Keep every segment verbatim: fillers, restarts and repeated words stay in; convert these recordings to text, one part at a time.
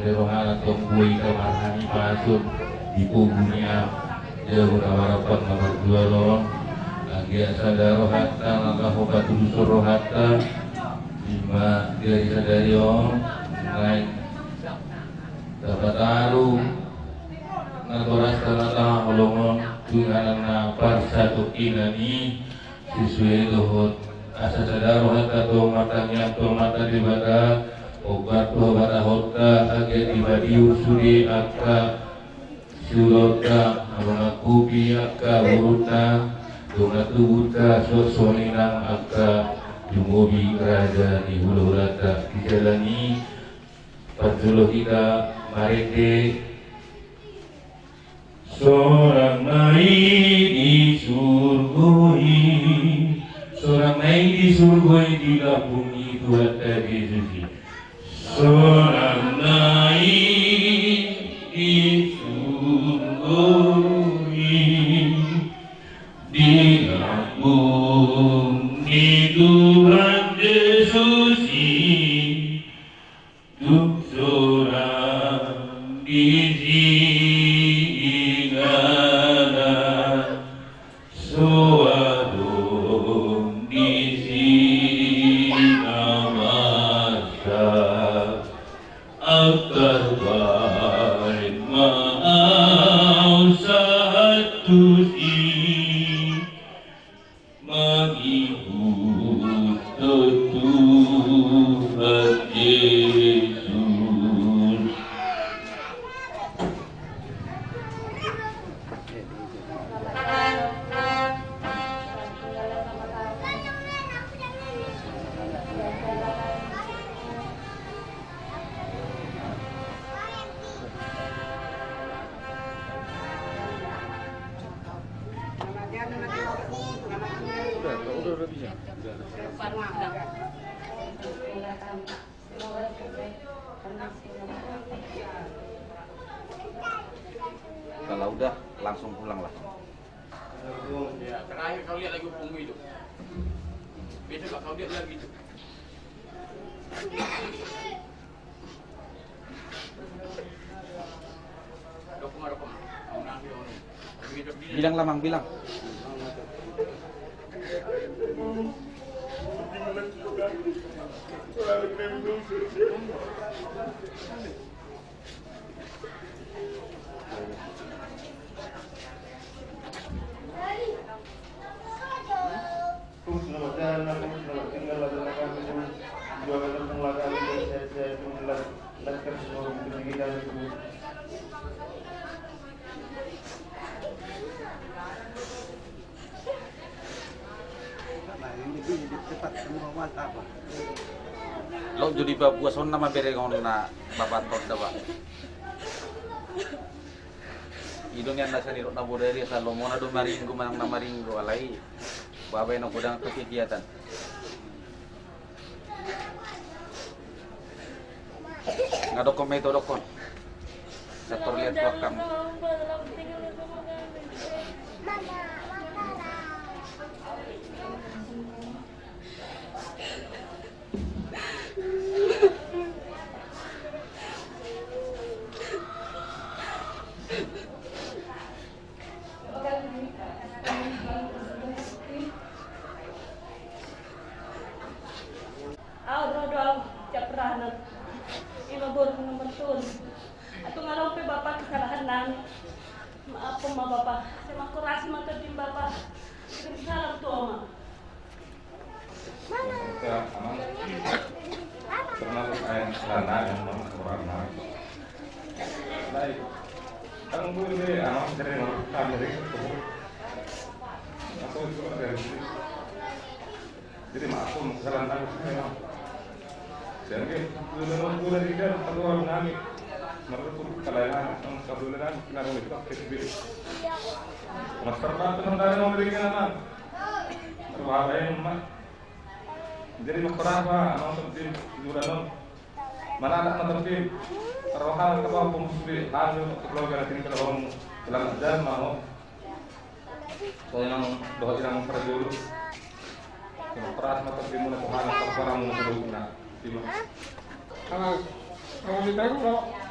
Rohana tong boi tamarhani pasun di pogu ni am, jago na marampang na marjual on. Anggiat sada rohanta na laho patuluson rohanta. Ima di ari sadari on naeng tapataru natorasta na tahaholongon tu inganan na parsatongkinan i. Sesuai dohot asa sada rohanta tu Amanta, tu Amanta Debata, hombar tu habatahonta, anggiat dipatiur sude angka siulaonta, na mangakupi angka borunta, dongan tubunta, suang songon i nang angka lumobi raja ni hulahulanta. Di jala ni i parjolo hita marende. Sorangna i di surgo i, sorangna i di surgo i, di lambung ni Tuhanta Jesus i. Sorangna i di surgo i, di lambung ni Tuhan Jesus i. Tung sorang disi inganan, so adong disi na masa, angka baen ma au sahat tusi. Mangihut Tuhan Jesus. Kalau udah, langsung pulang lah. Ya, terakhir kau lihat lagi pungu itu. Besok kau lihat lagi itu. Bilang lah, Mang, bilang. Selamat jalan, selamat tinggal, selamat tinggal, selamat tinggal. Jualan, selamat tinggal, sehat-sehat, selamat tinggal. Lancar semua pendidikan itu. Lo jadi babuas on nama berengon na bapak tonda, Pak. I do nian na sani rok na bodari asa lomona do maringgo manang na maringgo alai. Babaen na godang pe kegiatan. Nga dokkon ma ito dokkon. Sator lihat wakam. Au do, do au, tiap rahana. Ima boru nomor tolu. Atung adong pe Bapa kesalahan nami. Maafkan ma Bapa. Terima kasih ma terdin Bapa. Kirim salam tu Oma. Termasuk air sana yang orang. Baik. Kan gue deh, anak dari mana? Dari itu. Aku juga dari sini. Jadi maaf, aku kesalahan aku sih memang. Jadi, dulu memang gue dari kan, aku orang nami. Menurut aku, kalau yang, yang satu lagi, kenapa itu, P S B B. Master Pak, teman-teman, mau beli kenapa? Terbawa yang, Mak. Jadi, master apa? Nonton tim, hiburan, non. Mana anak nonton tim? Terbawa, apa, pun, sudah, anu, keluarga, nanti, kalau, selamat jalan, mau. Sonang dohot inang parjolo. Sonang peras ma tondimuna, Tuhan, parparamuna saluhutna. Ima. Anak, anak di tahu lo.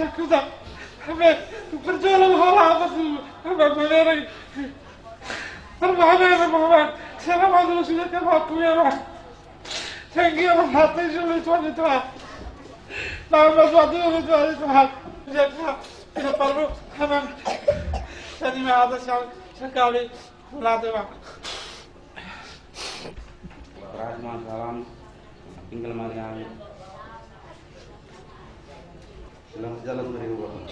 sian huta. Amang, tung parjolo ma ho laho tu amang, amang, amang. Amang, amang, amang, amang. Selamat dulu sudah ke mampu ya, Bang. Thank you, Bang. Thank you, Tuhan, Tuhan. Nah, Bang, Tuhan, Tuhan, Tuhan, Tuhan. Tidak perlu, Amang. Tadi mah ada sekali, sekali. Mulai, Bang. Terima kasih, Bang. Salam. Tinggal, Mariam. Selamat jalan dari rumah.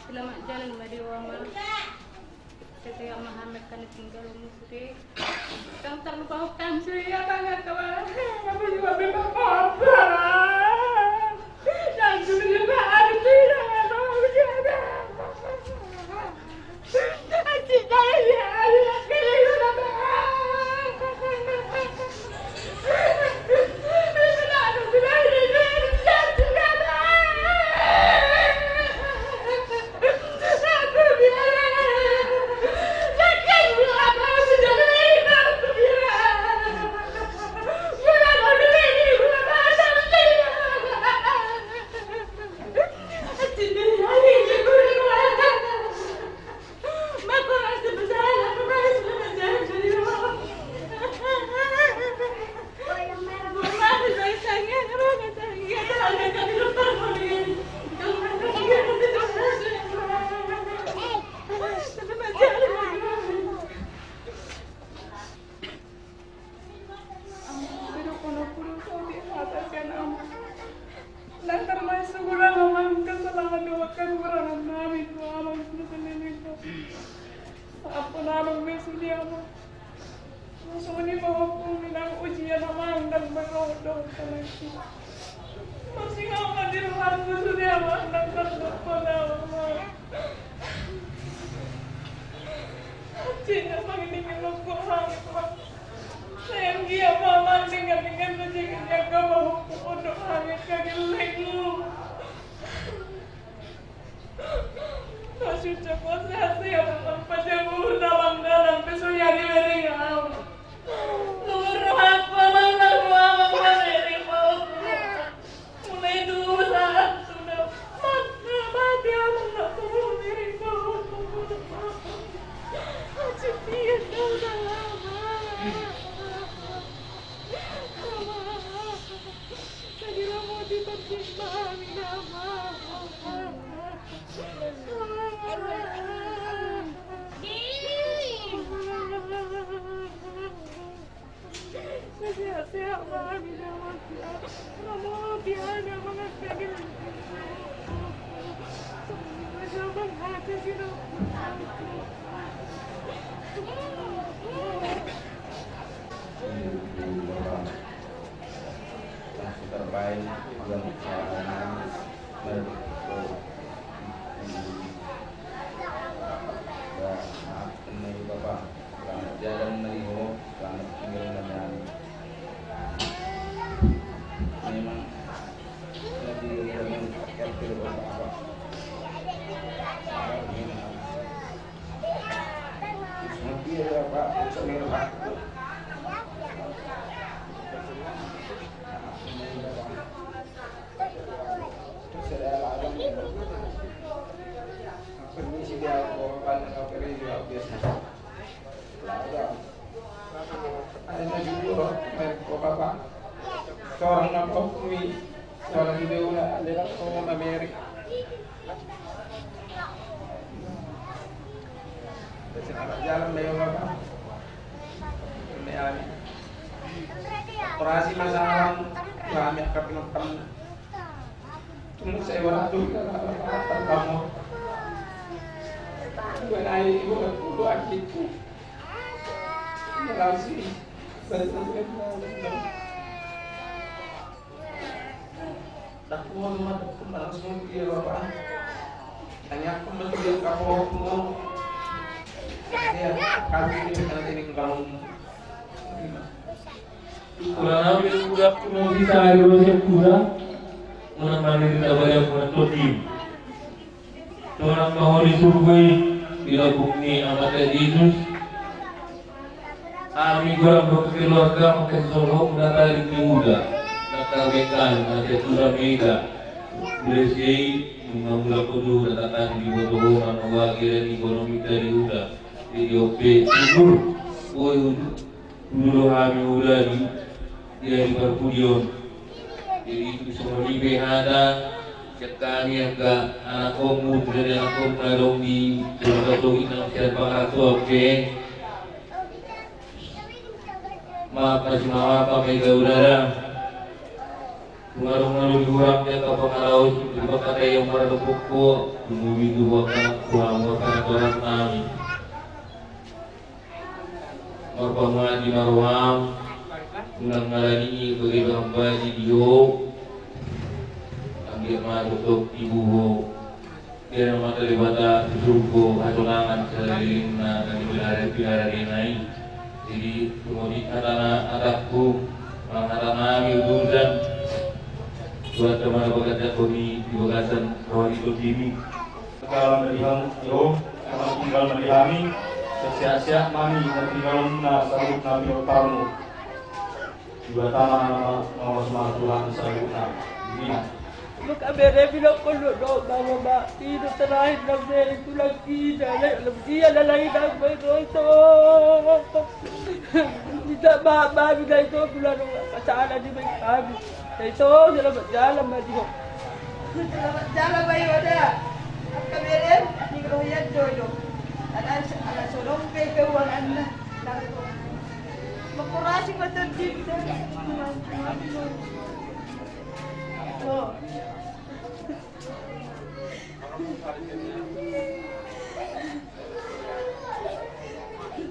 Selamat jalan dari rumah. Setia Muhammad kan tinggal musri. Kang terlupa hutang suya banget, kawan. Apa juga bebas apa? Nang tarmai suguran amang, kasalahan dohot kakurangan nami tu amang, na saleleng. Ampun amang, be sude amang. Songon i ma hukum ni nang ujian amang, nang berrohot dohot saleleng. Masih amang di rumahku sude amang, nang tardohot amang. Cina manginingi loko hami, Pak. Sayang dia, Mama, dengan-dengan saja jaga bahwa pondok hami kagak lenglu. Maksudnya, kok sehat-sehat, Mama, pajamu dalam-dalam, besok ya di Beringau. Luhur rohakku, Amang, nang rohakku, Amang, Amang, Amang. Mulai dulu saat sudah mati, mati, Amang, nggak perlu diri, Amang. Setia kau dalam hati. Amang. Jadi rambut di pertimbang, Amang. Terbaik yang Ya, maaf, kena ya, Bapak. Selamat jalan, Mari, ho. Selamat tinggal, Mari. Memang lebih, lebih dekat ke Bapak, Bapak. Nanti ya, Bapak, sebentar. Maaf, kena ya, Bapak. Permisi dia, Bapak, Bapak, permisi, Bapak, biasa. Ada juga, Bapak, Bapak. Seorang apa, Umi? Seorang juga, udah, ada kan, oh, Mama Mary. Selamat jalan, Bapak. Ini, Ami. Operasi masalah, kami akan pinapam. Cuma saya orang tuh, kamu. Gue naik, gue udah puluh adikku. Terima kasih. Takut mah, takut mah langsung dia, Bapak. Tanya aku mah dia, kamu mau. Ya, kami ini, kami ini, kalau Kurang lebih udah, kurang bisa air udah kurang. Unang marhite tabahen unang tondi. Sonang ma ho di surgo i, di lambung ni Amanta Jesus. Hami golang do keluarga mangkasisol ho, na tading ni uda, na tarbengkal, na tetura mega. Mulai sian i, nunga mulak ho do, na tatanding diboto ho, manuga gera ni bonomi tadi uda. Jadi ope syukur, boi udu. Tudu do hami uda di, di ari parpudi on. Jadi tung songon i pe hata sian hami angka anakhonmu, tuda ni anakhonmu na adong di Sologa Sogit nang sian Pangarantoan pe. Maaf ma simamapa mega uda da. Tung adong na lobi hurang di angka pangalaho i, di bagasan i on mardophon ho, tung ubi tu ho angka, tu hamu angka na torang nami. Marpamuati ma roham, unang ngalani i bage bahan baji di ho. Anggiat ma tongtong tibu ho. Dia nama Debata di surgo hasonangan saleleng na, na dipelihara, pelihara dena i. Jadi tumodi hatana, hatangku, manang hatanami utusan. Buat kemana bagas jago ni di bagasan roha ni tondimi. Tinggal ma di hami, tinggal ma di hami, sehat-sehat ma hami, tinggal na salut nami oparmu. Dua tama nama, nama semua Tuhan salut nami. Amin. Maka bere bilang kau lo do bawa ba, itu terakhir na bere tulang kita, dia lalai dah berdosa. Minta maaf, maaf, minta itu, bulan pacaran di baik kami. Nah, itu, selamat jalan, Mbak Dio. Selamat jalan, Mbak Dio, dah. Angka bere, ni kalau ya, do, do. Ada, ada sodong, ke, keuangan, nah. Nah, itu. Makurasi, Mbak, tadi. Tuh.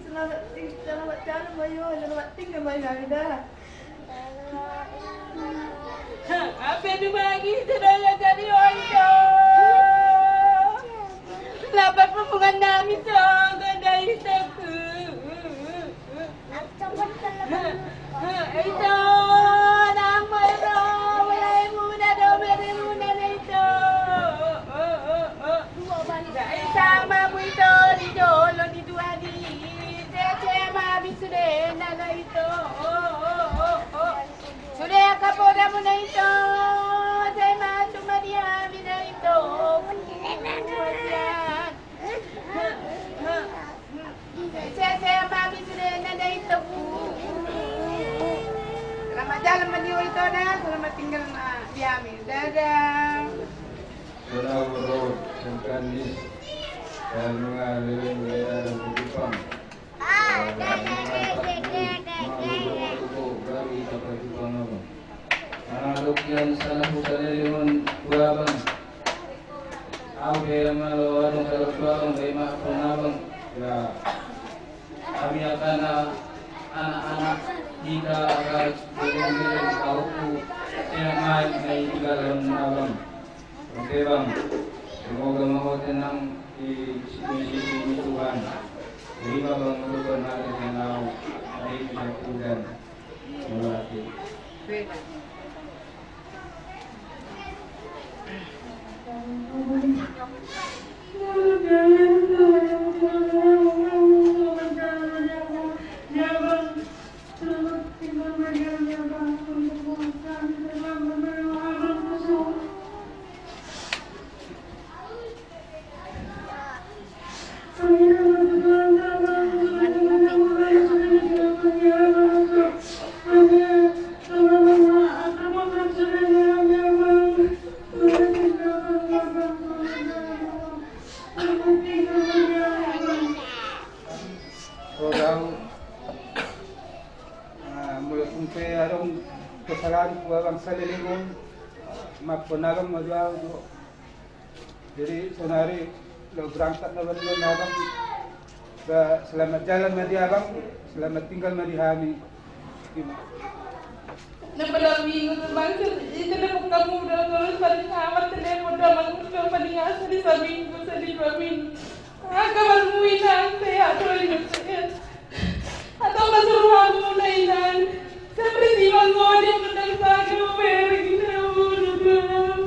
Selamat ting-, selamat jalan, Bayu. Selamat tinggal, Bayu, kami dah. Apa tu bagi sedaya jadi ojo. Lapat hubungan nami tu, gadai teku. Ito, nang maero, mulai muna do bere muna na ito. Sai sama mu ito di jolo ni Tuhan i, sese ma mi sude na na ito. Sude angka poda muna ito, sai ma cuma di hami na ito. Sese ma mi sude na da ito. Selamat jalan ma di ho ito da, selamat tinggal ma di hami. Dadah. Dadah, bro. Sangkan ni. Dan mengalir mengalir di Jepang. Manang adong sian salah husada dengan dua bang. Au pe, ia ma laho adong salah tu abang, ba i ma pahompu abang. Ia, hami angka na anak-anak, hita angka geleng-geleng, pahompu, sehat ma i na tinggal on abang. Oke bang, semoga ma ho tenang di sisi Tuhan. Terima bang, untuk bermata tenang, baik satu dan. Molo tung pe adong kesalahan tu abang saleleng on, maafhon abang ma jo au jo. Jadi saonari laho berangkat na baru na abang. Ba, selamat jalan ma di abang, selamat tinggal ma di hami. Ima. Na pada minggu tu bangsa, itu dia buka muda terus pada nyaman, telepon dah bangun dah pada ngasih di seminggu, sedih dua minggu. Angka baru muina, sehat, sehat. Atau masuk ruangmu, Nainan. Seperti bang Odi, benar saja, Ferry, kita bunuh.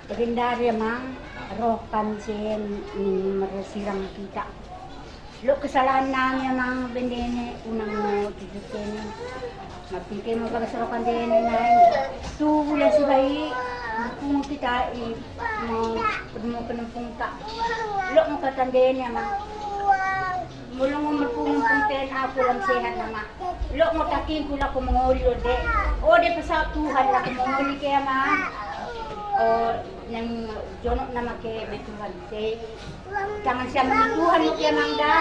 Legendaria mang, roh kan sen ni mersirang kita. Lo kesalahan nami amang bendene unang mo tititene. Mapike mo bagas rokan dene nai. Tu bulan sibai, mukung kita i, mo penumpung ta. Lo mo katan dene amang. Molo ngo mukung pung ten aku lam sehat nama. Lo ngo taking kula ko mengoli ode. Ode pesawat Tuhan lah ko mengoli ke amang. Oh, nang jonok nama ke be Tuhan. Tangan siamun ni Tuhan mo ke amang da.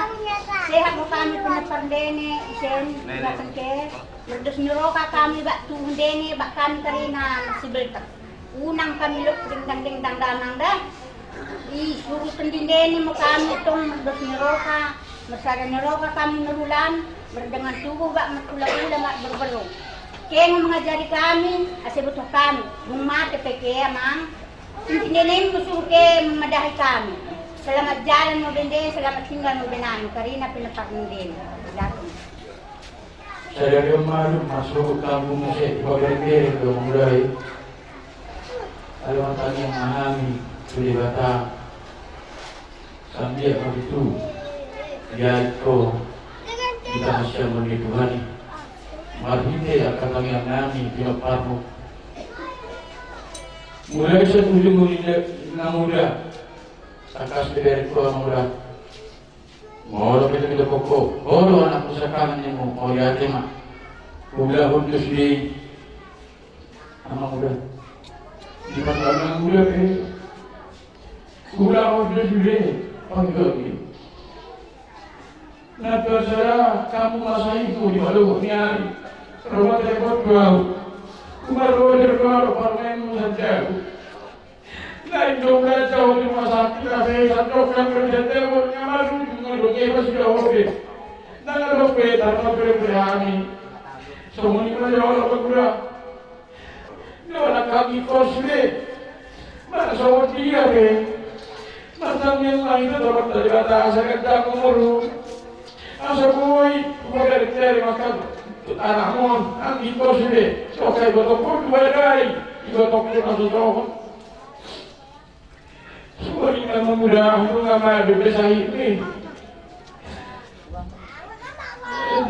Sehat mo kami pinaparndene isen. Nene. Datang ke. Merdos ni roha kami bak tuhun dene bak kami karina masih beltak. Unang kami lok dengdang dengdang da amang da. I suru tendindene mo kami tong merdos ni roha. Mersada ni roha kami merulan. Merdengan tubuh bak merkula-kula bak berberung. Keng mengajari kami ase butuh kami. Bung mate peke amang. Inti nenem musuh ke memadahi kami. Selamat jalan mo bende, selamat tinggal mo benami. Karina pinapak mo bende. Jalan. Saya dia malu masuk kampung musik. Bagai-bagai do mulai. Ayo tanya mahami. Sudah batang. Sambil begitu. Ya itu. Kita masih menunggu Tuhan. Marhite angka tangiang nami pinomparmu. Mulai saujung ni na muda. Tangkas dibereng tu na muda. Molo pitu-pitu koko. Molo anak pusaka ni mu. Molo yati ma. Udah putus di. Anak muda. Di anak muda pe. Udah putus di. Panggil. Na terserah kamu masa itu di baluh ni ari. Rumah telepon kau. Umar roder kau parmen musa jago. Na indo udah jauh di rumah sakit tapi satu kan kerja telepon yang masuk dengan doge masih jauh deh. Na doge tanpa beri berani. Semua ini mana jauh lah berkurang. Nona kami kos be. Mana sobat dia be. Masa memang itu dapat dari kata asa kerja umur. Asa boy, boy dari dari makan. Anak mon, anggi kos be. Sokai botol pun dua dari. Botol pun asa sobat. Suari na memuda, aku nggak mau ada besar ini.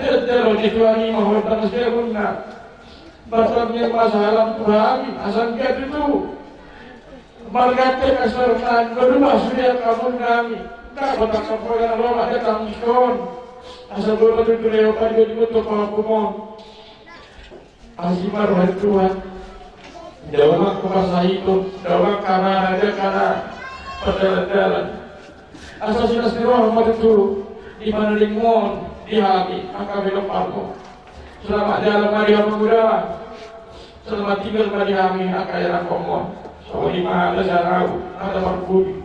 Dia dia lo di tuan ini mau datang saya pun nak. Batalnya masalah Tuhan, asal dia itu. Margate kasar kan, berubah sudah kamu nami. Tak kotak kapoya lo ada tangkon. Asal berubah itu dia pada dibutuh pengapumon. Asi ma roha ni Tuhan. Daomak pasahiton, daomak karana dia karana pardalan-dalan. Asa silas ni roha ma tutu di mana lingmon di hami angka pinomparmu. Selamat jalan ma di hami muda. Selamat tinggal ma di hami angka irangkomon. Soli ma ada sarau ada marpudi.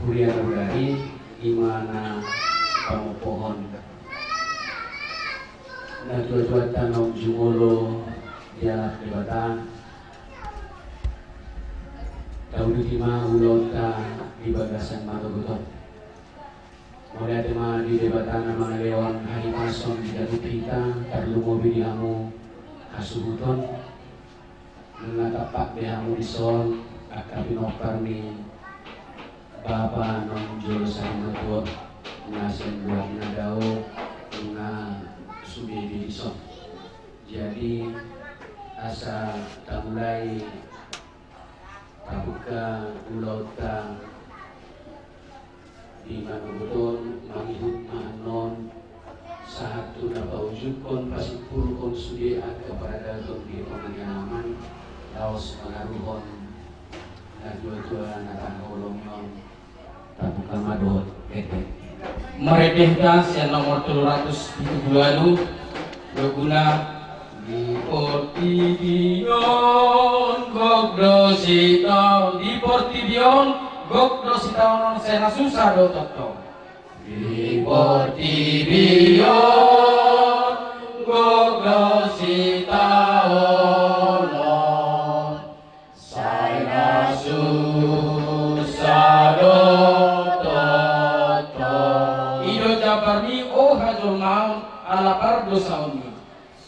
Huria nagari, i ma na pamompohon natuatuanta naung jumolo dialap Debata. Tauduti ma ulaonta di bagasan manogot on. Mauliate ma di Debata na mangalehon hahipason di ganup hita, tarlumobi di hamu hasuhuton. Nunga tampak be hamu dison, angka pinompar ni Bapa naung jolo saur matua, na sian buat na dao, nunga sude be dison. Jadi, asa tamulai tabuka ulaonta di manogot on, mangihut ma annon, sahat tu na paujungkon, pasimpulhon sude angka paradaton di tonga ni alaman, laos mangaruhon natuatua na tahaholongi on. Tabuka ma dohot ende. Marende hita sian nomor tolu ratus pitu pulu ualu, laguna. Di portibi on gok do sitaonon, di portibi on gok do sitaonon, sai na susa do tongtong. Di portibi on gok do sitaonon, sai na susa do tongtong. I do jambarmi, o hajolmaon, ala pardosaonmi.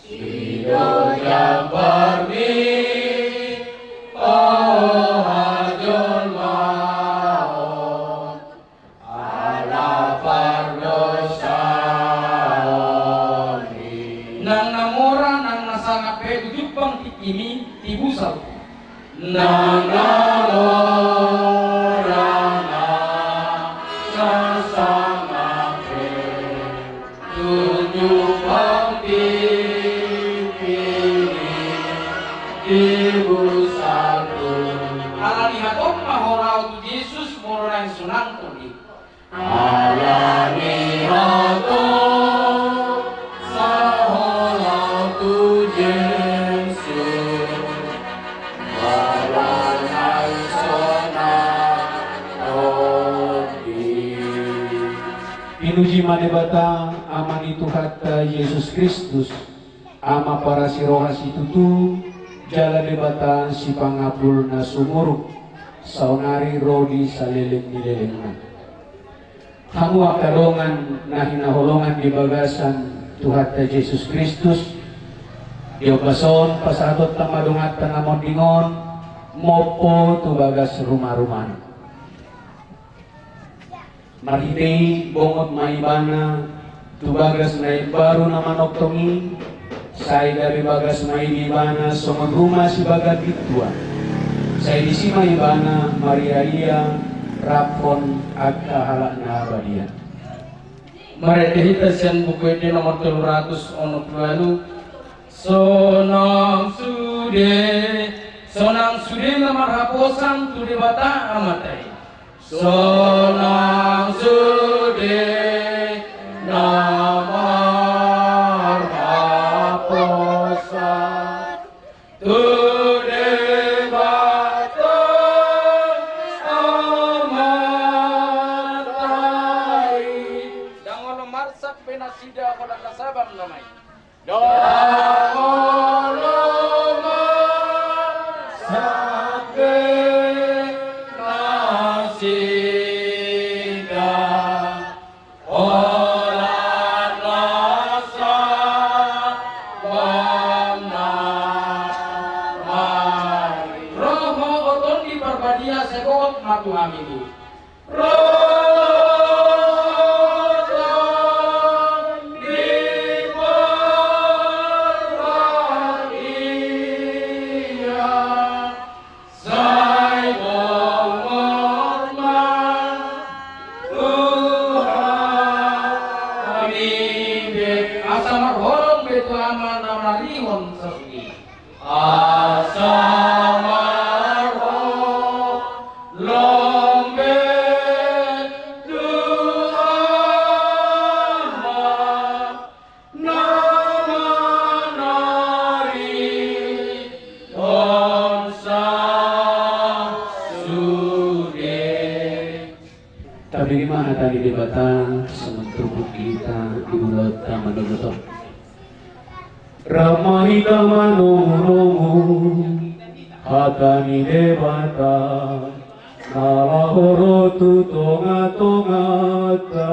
I do jambarmi, o hajolmaon, ala pardosaonmi. Nang na mora, nang na sangap pe tu jumpang tingkimi, tibu saut. Nang na mora, nang na sangap pe tu jumpang tingkimi, tibu saut. Ala ni hatop ma ho laho tu Jesus, molo naeng sonang tonggi. Ala ni hatop ma ho laho tu Jesus, molo naeng sonang tonggi. Pinuji ma Debata, Ama ni Tuhanta Jesus Kristus, Ama parasi roha situtu, jala Debata sipangapul na sumurung, saonari ro di saleleng ni lelengna. Hamu angka dongan na hinaholongan di bagasan Tuhanta Jesus Kristus, di ombas on pasahatonta ma donganta na monding on mompo tu bagas rumarumana. Marhite i bongot ma ibana tu bagas na imbaru na manongtong i, sai gabe bagas ma i di ibana songon ruma sibagak bintua. Sai disi ma ibana mariaria raphon angka halak na badia. Marende hita sian Buku Ende nomor tolu ratus onom pulu ualu. Sonang sude, sonang sude na marhaposan tu Debata Amanta i. Sonang sude na marhaposan tu Debata Amanta i. Ndang olo marsak be nasida holan na sabam nama i. Ndang olo marsak be nasida holan na sabam nama i. Roha, Tondi Parbadia, sai gohot ma tu hami. Roha, Tondi Parbadia. Tabege ma hata ni Debata, songon turpuk hita di ulaonta manogot on. Rap ma hita manomunomu hata ni Debata, na laho ro tu tongatonganta.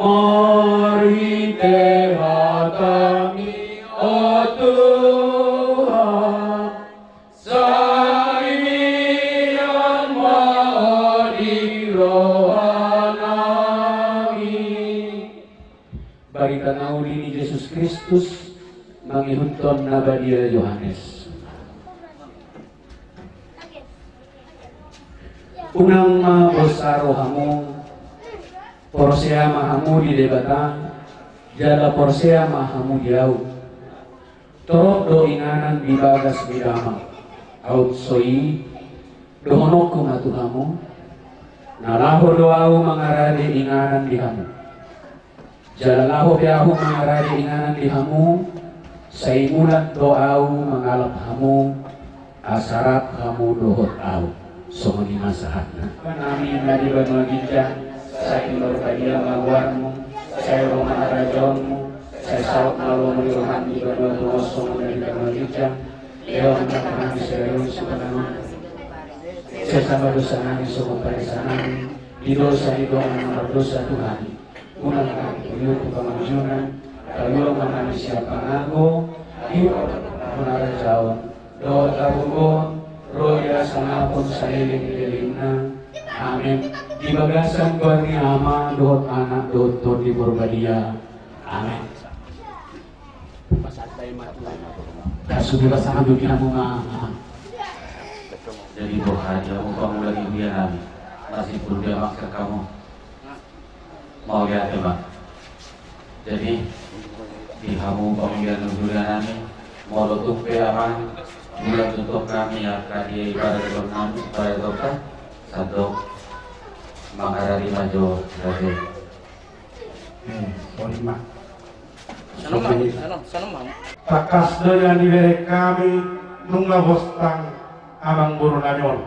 Marhite hataMi, o Tuhan, sai mian ma Ho di rohanami. Barita na uli ni Jesus Kristus mangihuthon na badia Johannes. Unang ma bosa rohamu, porsea ma hamu di Debata, jala porsea ma hamu di ahu. Torop do inganan di bagas ni Damang. Aut so i, dohononku ma tu hamu, na laho do ahu mangarade inganan di hamu. Jala laho pe ahu mangarade inganan di hamu, sai mulan do ahu mangalap hamu, asa rap hamu dohot ahu. Songon i ma sahatna. Amanami na di banua ginjang, sai pinarbadia ma goarMu, sai ro ma harajaonMu, sai saut ma lomo ni rohaM di banua tonga on songon na di banua ginjang. Lehon ma tu hami sadari on sipanganon. Sesa ma dosanami songon panesanami di dosa ni dongan na mardosa tu hami. Unang hami huhut tu pangunjunan, tapi ulos ma hami sian pangago. Di harajaon dohot hagogoon, ro di hasangapon saleleng ni lelengna. Amen. Di bagasan goar ni Ama dohot Anak dohot Tondi Porbadia. Amen. Pasantai ma tu. Kasudi pasangan tu di hamu ma. Jadi boha di hamu pangula di huria nami, masih perlu dia maksud kamu. Mauliate ma. Jadi di hamu pangula di huria nami, molo tung pe Amang, molo tung pe hami angka di ibarat nami, ibarat sandok mangarade ma jo. Jadi. Eh, sorry ma. Salam, salam, salam. Tangkas do nian dibereng hami nunga bostang amangboru nami on.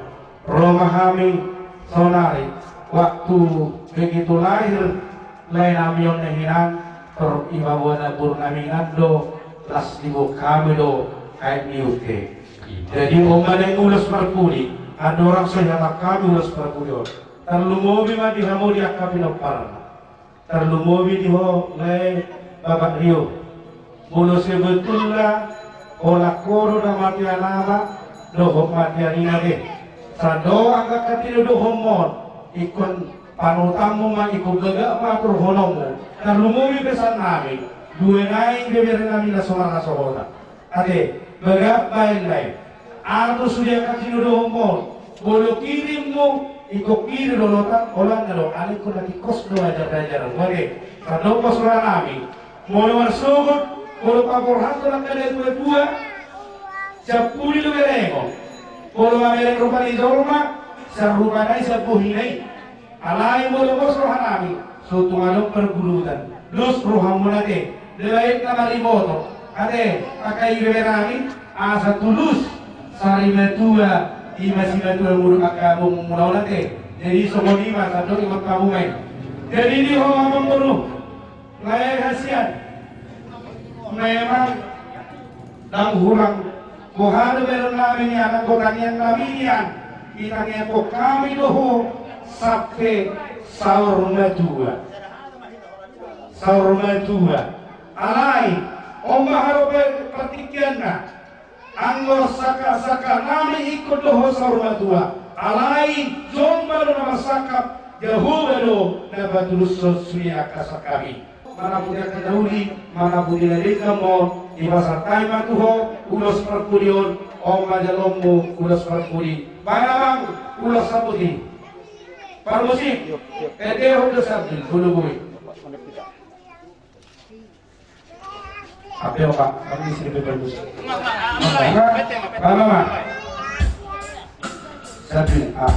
Ro ma hami saonari waktu begitu lahir lae nami on na hinan, tor ibaboa na boru nami hinan do, las diboan hami do aek ni ute. Jadi on ma naeng ulos parpudi, andorang so ihatahon hami ulos parpudi on, tarlumobi ma di hamu di angka pinomparna. Tarlumobi di ho lae Bapak Rio. Molo sebetulna holan ho do na mate ama dohot mate ina be. Sandok angka tinodohonmu on, ingkon panutanmu ma, ingkon bagak ma aturhononmu. Tarlumobi pesan nami, dua nai bebere nami na so marhasohotan. Ate, bagak baen lae. Atur sude angka tinodohonmu on, molo kirimmu, ingkon kirim do lota, holan na do, alai ingkon na tingkos do ajar-ajar. Ate, sandok pos roha nami. Molo marsogot, molo paborhathon angka natua-tua, sian pudi do berengon. Molo mamereng rupa ni jolma, sian rupa nai sian bohina i. Alai molo pos roha nami, so tung adong pargulutan. Dos rohamuna ate, di lae na mariboto. Ate, angka ibebere nami, asa tulus sarimatua, ima simatua muduk angka bohomuna on ate. Jadi songon i ma sandok ingot hamu ma i. Jadi di ho amangboru lae hasian. Memang ndang hurang boha do bahenon nami nian, anggo tangiang nami nian, ditangiangkon hami do ho sampe saur matua. Saur matua. Alai on ma harope partingkianna. Anggo sangkap-sangkap nami ingkon do ho saur matua. Alai Jahowa do na marsangkap, Jahowa do na patulushon sude angka sangkap i. Manang pudi angka na uli, manang pudi na denggan ma on, dipasahat hami ma tu ho ulos parpudi on. On ma jaloonmu ulos parpudi. Baen amang ulos sambut i. Parmusik. Ede ho do sambil bulu bui. Ape opa, kami sini pe bagus. Mama, mama. Sabin, ah.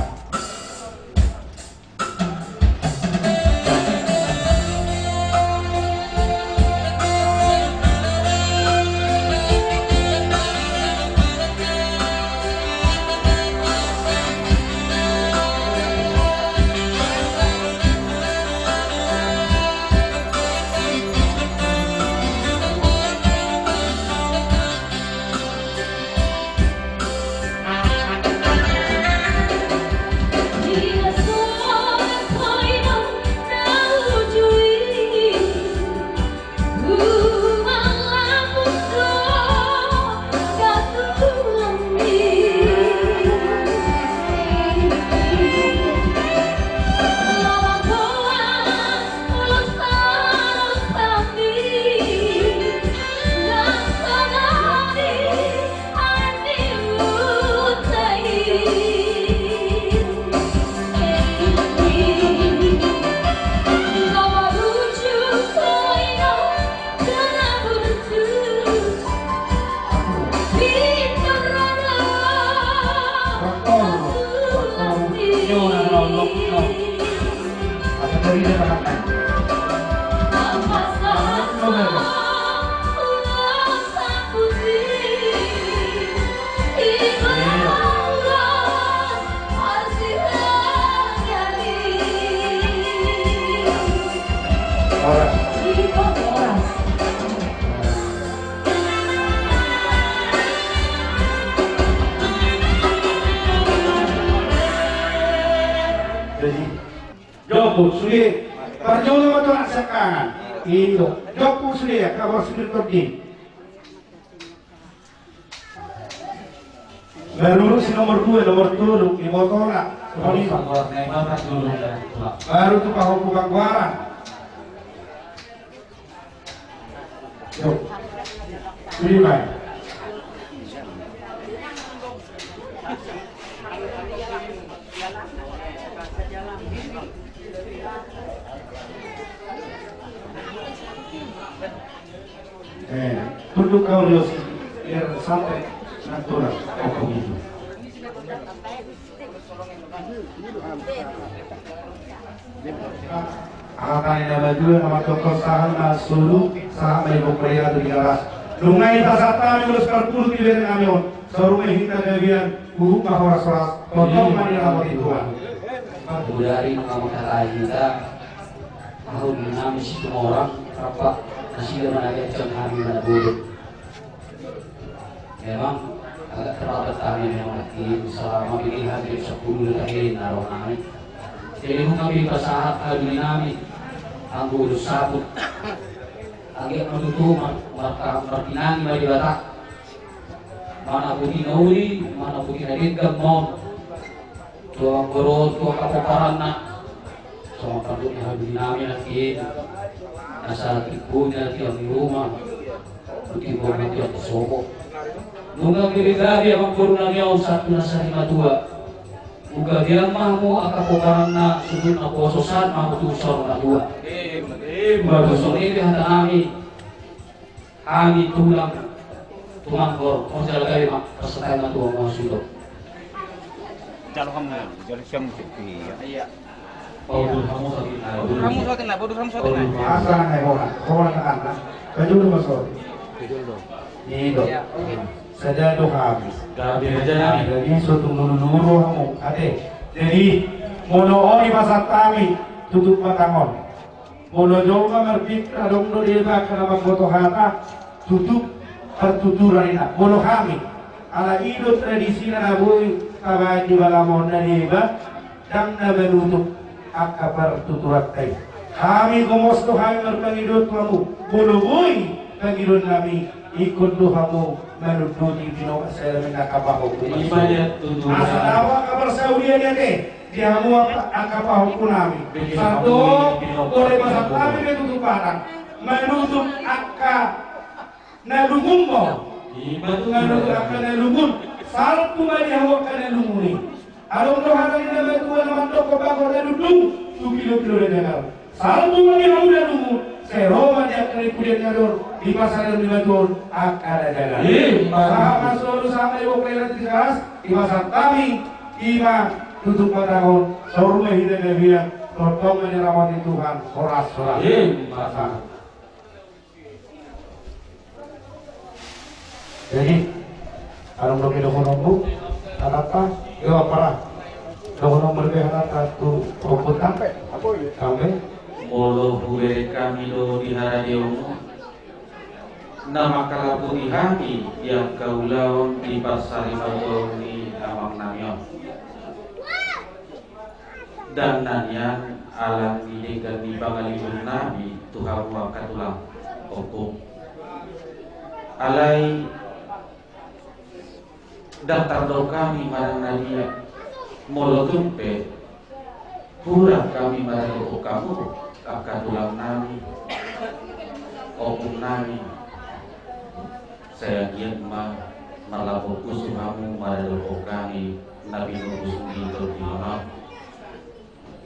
Jadi, jompu sude. Parjolo ma tu anak siangkangan. Ido. Jompu sude, kabar sude tordin. Baru si nomor dua, nomor tolu, di botolna. Nomor lima. Baru tu pahompu panggoaran. Yo. Terima. Eh, tunduk kau, Yos, biar sampai natural. Oh, begitu. Hata ni na badia na mandok sahat ma solu, sahat ma di bongkol ia tu di garas. Nunga i pasahat hami ulos parpulu di bere nami on. Saur ma hita gabe, huhut ma horas-horas, tongtong ma diramoti Tuhan. Mudari nunga mangkatai hita. Ahu di nami Situmorang, rap nasida ma na ganjang, hami ma na bolon. Memang agak terlambat hami memang, nangkin selama ini hampir sepuluh tahun na ro nami. Jadi nunga dipasahat hami di nami anggo ulos saput. Anggiat ma tutu mar-, marka-, martinangi ma Debata. Mana putih na uli, mana putih na denggan ma on. Tu angka boru, tu angka pomparanna. Songon pandok ni habibi nami nangkin, asa timbul na tiang ni ruma, timbul na tiang sopo. Nunga gabe-gabe amang boru nami on sahat tu na sari matua. Gabean ma hamu angka pomparanna, suhut naposo sahat ma hamu tu saur matua. Ima tutu songon i pe hata nami. Hami tulang Tumangkor, on jala gabe ma pasahat ma tu hamu sudo. Jalo hamu, jalo siang. Iya. Iya. Paudur hamu sakinna, paudur hamu sakinna, paudur hamu sakinna. Asa na hona, hona na anna. Pajulu masuk. Pajulu. Ido. Iya. Sada do hami. Gabe raja nami. Jadi so tu lulu-lulu hamu. Ate. Jadi molo on i pasahat hami tutup batang on. Molo jolma marpikir adong do deba angka na mamboto hata, tutup partuturan i na. Molo hami, ala i do tradisina na boi tabaen di balamonna deba, ndang na manutup angka partuturanta i. Hami gomos do hami marpangidoan tu hamu, molo boi pangidoan nami, ingkon do hamu manunduti pinoan sian angka pahompu. Asa dao angka parsaulian i ate. Di hamu angka, angka pahompu nami. Sandok, boi pasahat hami be tutup batang. Manutup angka na lungun ma on. Manutup angka na lungun. Salpu ma di hamu angka na lungun i. Adong do hata ni na matua na mandok, bagot na dundung tu pilo-pilo na jagar. Salpu ma di hamu na lungun, sai ro ma di angka na di pudian ni adong, di pasahat ni matua on angka na jagar. Ima. Sahat ma solu, sahat ma di bongkol ia tu di garas, dipasahat hami, ima tutup batang on, saur ma hita gabe, tongtong ma diramoti Tuhan, horas-horas. Ima. Jadi, adong dope dohononmu, hatanta, yo, apa ra? Dohononmu dope hatanta tu ompunta? Sampe. Molo hubereng hami do di haradeonmu, na mangkalaputi hami di angka ulaon di parsarimatua ni amang nami on. Dang na nian ala ni denggan ni pangalilur nami tu hamu angka tulang ompung. Alai dang tardok hami manang na dia, molo tung pe hurang hami maradophon hamu angka tulang nami, ompung nami. Sai anggiat ma marlapok pusu hamu maradophon hami na pinupus ni tondingon on.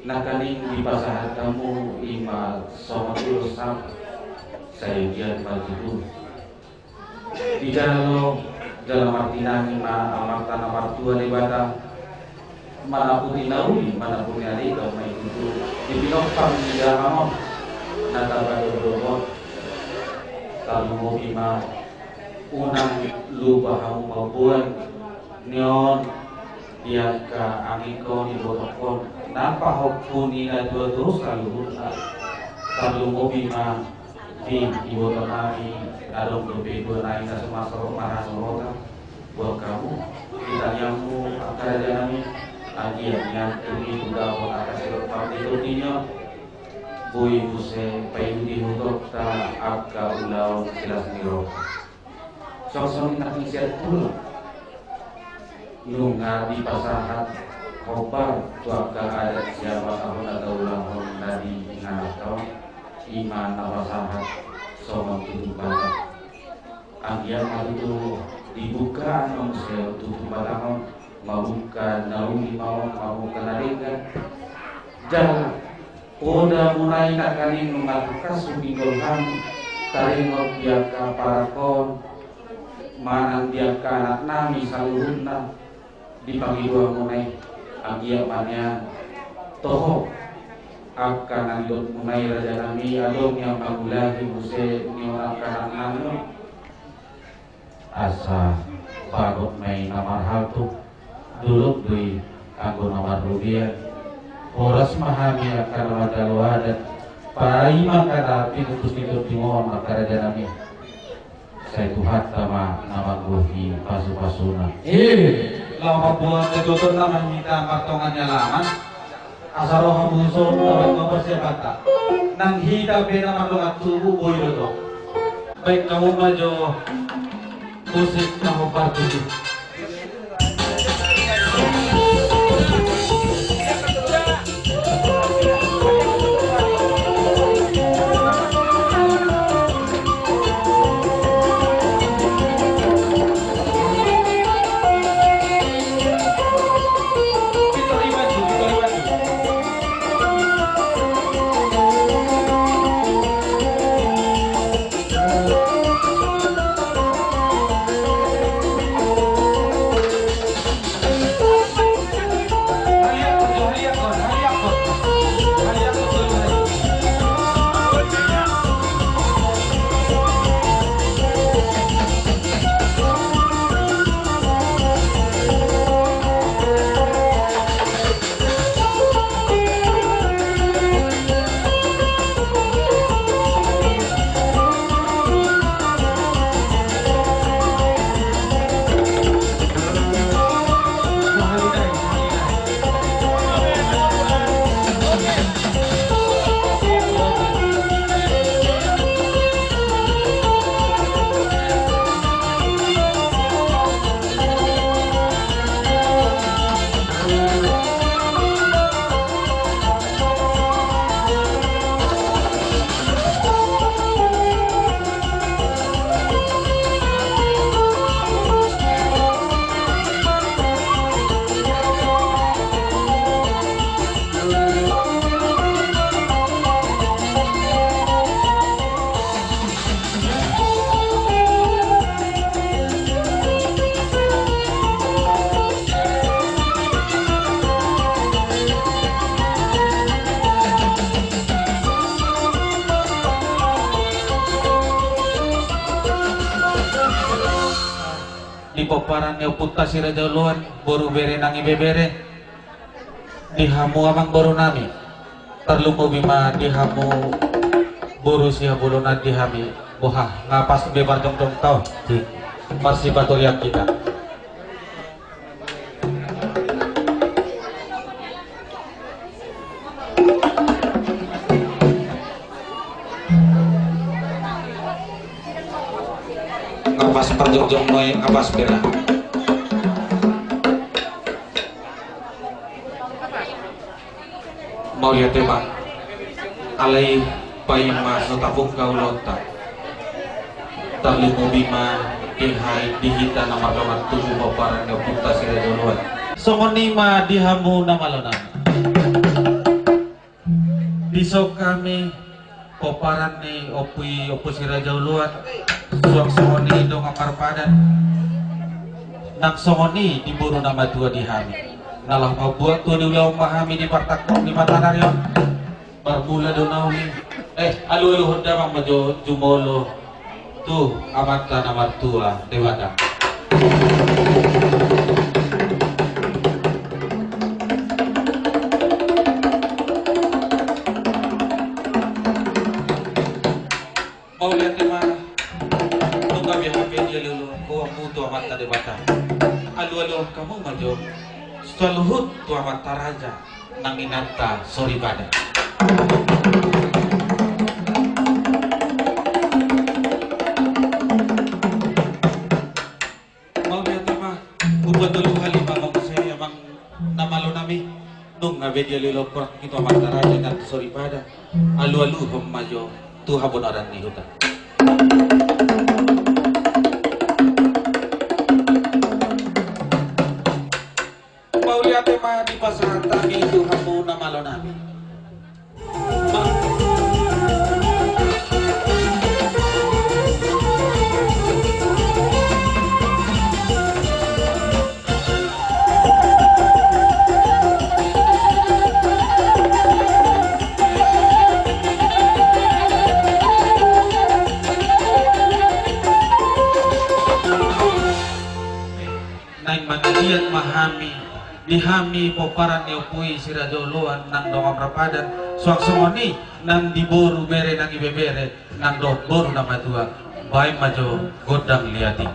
Nangkaning dipasahat hamu ima songon ulos saput. Sai anggiat ma tutu dijalo jala martinangi ma Amanta na martua Debata. Manaputi na uli, manaputi na denggan ma i tutu di pinompar ni dahahon na tapadododon. Tarlumobi ma unang lupa hamu pamboan ni on di angka angingkon, ibotongkon na pahompu ni natuatua saluhutna. Tarlumobi ma di ibotonami, adong dope dua nai na so marhasorot marhasorotan. Buat hamu, di tangiangmu angka rajanami, anggiat nian tu di tu dapot angka sirot parditoti ni on, boi muse paihuthon hita angka ulaon silas ni roha. Songon i nang sian tulang, nunga dipasahat hombar tu angka adat siapa tahu na taulahon na di inganan taon, ima na pasahat songon tutup batang. Anggiat ma tutu dibuka muse tutup batang on, mamungka na uli ma on, mamungka na denggan. Jala poda muna i nangkaning nunga tangkas hupinggol hami taringot di angka parangkon manang di angka anaknami saluhutna. Di pangidoan muna i, anggiat ma nian toho angka na nidok muna i rajanami, adong nian mangulahi muse ni on angka anaknami on. Asa bagot ma i na marhalto, dolok do i anggo na marrobean. Horas ma hami angka na mandalo adat, paima angka na pinungkus ni tondimu on angka rajanami. Sai Tuhanta ma na manggohi pasupasuna. Eh, laho mamboan na joto na ma hita martonga ni alaman. Asa ro hamu dison, tabaen ma persiapanta. Nang hita pe na mardongan tubu boi do tong. Baen hamu ma jo musik na hombar tutu. Di pomparan ni ompunta Si Raja Oloan, boru bere nang ibebere. Di hamu amangboru nami, tarlumobi ma di hamu boru Sihabolonan di hami, boha, nga pas be marjongjong taon, marsipatorian hita. Nga pas parjongjong nai, nga pas be ra. Mauliate ma. Alai paima so tapungka ulaonta, tarlumobi ma di hita na mardongan tubu pomparan ni ompunta Si Raja Oloan. Songon i ma di hamu na malo nami. Dison hami pomparan ni ompu i, Ompu Si Raja Oloan, suang songon i dongan marpadan, nang songon i di boru na matua di hami. Na laho mambuat tu ni ulaon ma hami di partangkok ni matana ni on. Marmula do na uli. Eh, alualuhon damang ma jo jumolo tu Amanta na martua Debata. Mauliate ma. Nunga be hape dialualuhon hamu tu Amanta Debata. Alualuhon hamu ma jo saluhut tu amanta raja nang inanta soripada. Mauliate ma, hupatolu hali ma muse amang na malo nami. Nunga be dialualuhon hamu tu amanta raja nang soripada. Alualuhon ma jo tu habonaran ni huta. Mauliate ma dipasahat hami tu hamu na malo nami. Naeng mangidian ma hami di hami pomparan ni ompu i si Raja Oloan nang dongan marpadan, suang songon i nang di boru bere nang ibebere nang dohot boru na matua. Baen ma jo gondang liat i.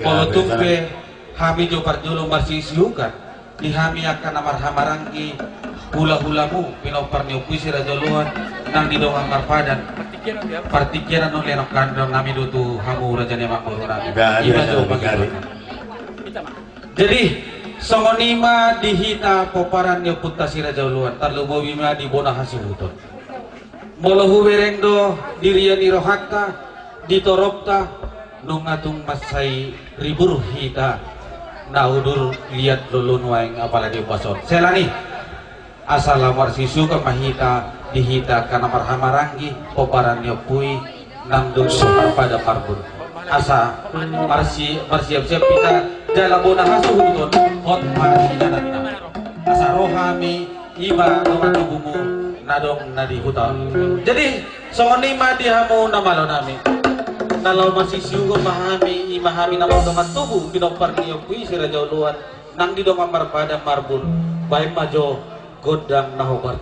Molo tung pe hami jo parjolo marsiusiukan di hami angka na marhahamaranggi, hulahulamu pinompar ni ompu i si Raja Oloan nang di dongan marpadan, partingkian on lehonon nami do tu hamu raja ni amangboru nami. Ima jo bagi. Jadi songon i ma di hita pomparan ni ompunta si Raja Oloan, tarlumobi ma di bona hasuhuton. Molo hubereng do di ria ni rohanta, di toropta, nunga tung mansai ribur hita na udur liat lolo nuaeng apala di ombas on. Sela ni, asa laho marsiusiukan ma hita di hita angka na marhahamaranggi, pomparan ni ompu i nang dohot marpadan marbun. Asa marsi-, marsiapsiap hita jala bona hasuhuton hot ma sinananna. Asa ro hami, i ma dongan tubumu na adong na di huta on. Jadi songon i ma di hamu na malo nami. Na laho masisiuhon ma hami, i ma hami na mardongan tubu, pinompar ni ompu i si Raja Oloan, nang di dongan marpada marbun, baen ma jo gondang na hombar.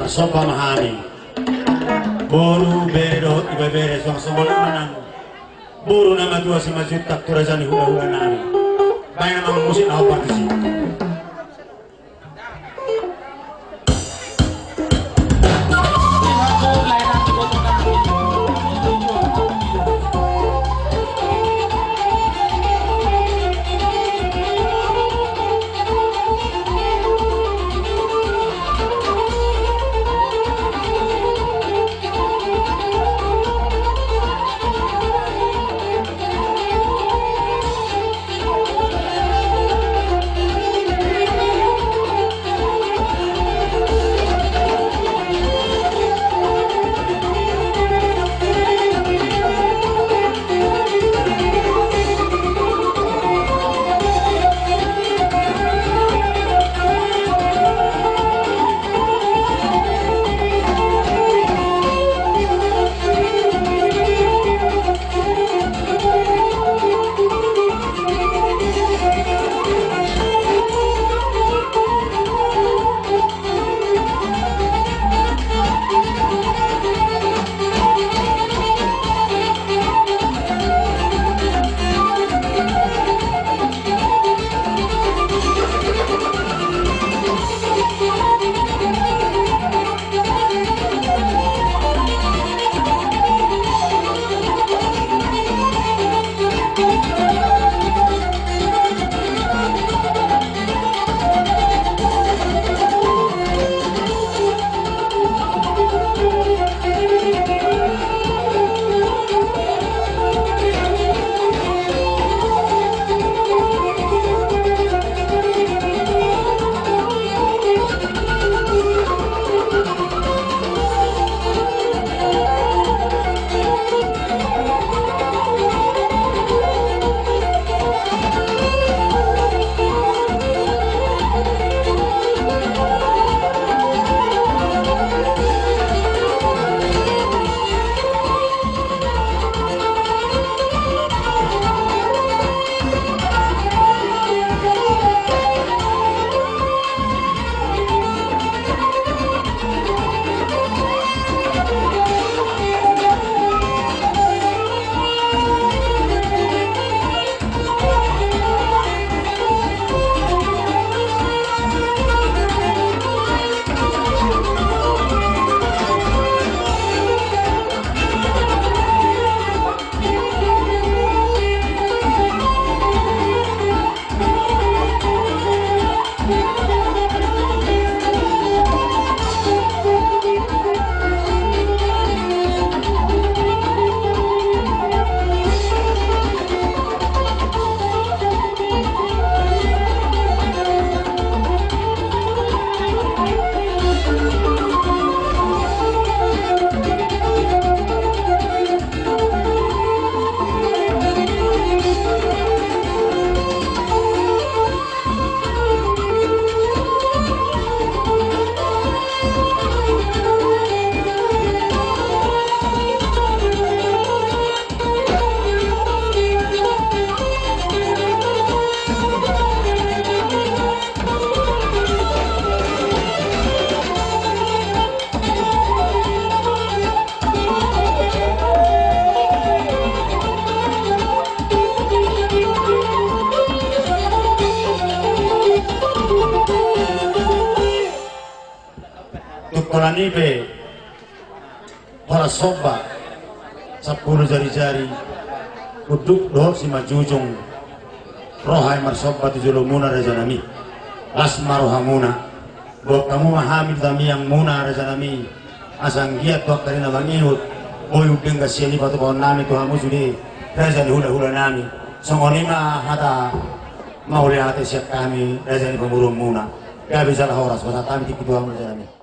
Marsomba ma hami. Boru, bere dohot ibebere, suang songon i ma nang boru na matua Simanjuntak tu raja ni hulahula nami. Baen ma musik na hombar tusi. Holan i pe horas somba sampulu jari-jari, unduk dohot simanjujung, roha i marsomba tu jolomuna rajanami. Las ma rohamuna. Boan hamu ma hami tu tangiangmuna rajanami, asa anggiat tu angka ari na mangihut boi umdenggan sian i patupaon nami tu hamu sude raja ni hula-hula nami. Songon i ma hata mauliate sian hami raja ni pamoruonmuna. Gabe jala horas pasahat hami tingki tu hamu rajanami.